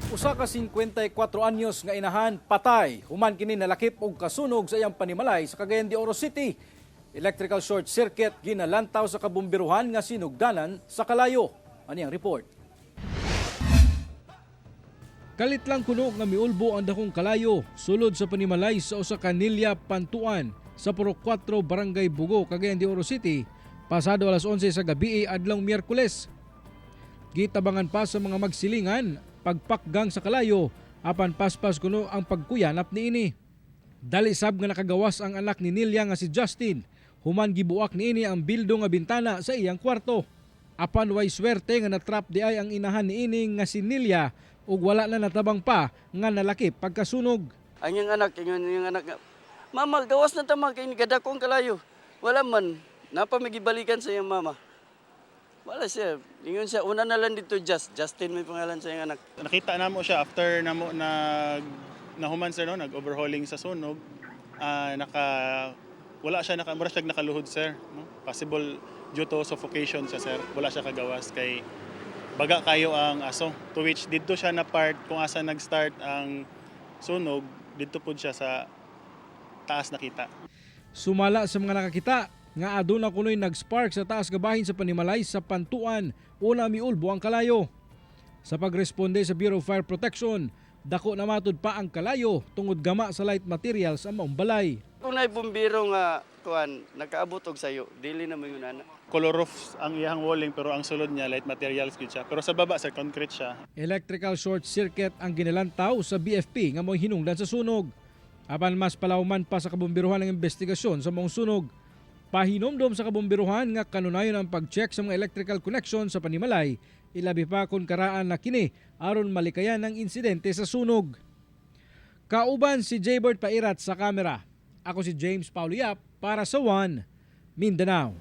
Usa ka 54 anyos nga inahan patay human kini nalakip og kasunog sa iyang panimalay sa Cagayan de Oro City. Electrical short circuit ginalantaw sa kabumbiruhan nga sinugdanan sa kalayo. Ani ang report. Kalit lang kuno nga miulbo ang dakong kalayo sulod sa panimalay sa usa ka Nilya Pantuan sa Purok 4, Barangay Bugo, Cagayan de Oro City, pasado alas 11 sa gabi adlong Miyerkules. Gitabangan pa sa mga magsilingan pagpakgang sa kalayo, apan paspas kuno ang pagkuyanap niini. Dali sab nga nakagawas ang anak ni Nilya nga si Justin human gibuak niini ang bildo nga bintana sa iyang kwarto. Apan way swerte nga natrap di ay ang inahan niini nga si Nilya ug wala na natabang pa nga nalakip pagkasunog. Ang iyang anak, ingon iyang anak nga, "Mama, gawas na ta, ma, kay gadako ang kalayo." Wala man, napa magibalikan sa iyang mama. Wala siya. Ingon siya, "Una na lang dito, Justin may pangalan sa iyang anak. Nakita namo siya after namo nag nahuman, sir, no, nag-overhauling sa sunog. Naka wala siya, naka mura siya nakaluhod, sir, no? Possible due to suffocation siya, sir. Wala siya kagawas kay baga kayo ang aso, to which didto siya na part kung asa nag-start ang sunog. Didto pud siya sa taas nakita. Sumala sa mga nakakita nga aduna kuno'y nag-spark sa taas gabahin sa panimalay sa Pantuan una miulbo ang kalayo. Sa pagresponde sa Bureau of Fire Protection, dako na matud pa ang kalayo tungod gama sa light materials ang maong balay. Kung naay bumbiro nga kuan nakaabot og sayo, dili na mo yun ana. Color roof ang iyang walling, pero ang sulod niya light materials gyud siya, pero sa baba, sir, concrete siya. Electrical short circuit ang ginalantaw sa BFP nga mo'y hinungdan sa sunog. Apan mas palawman pa sa kabumbiruhan ang investigasyon sa maong sunog. Pahinomdom sa kabumbiruhan nga kanunayon ang pag-check sa mga electrical connection sa panimalay, ilabi pa kung karaan na kini, aron malikayan ang insidente sa sunog. Kauban si Jaybert Pairat sa kamera. Ako si James Paulo Yap para sa One Mindanao.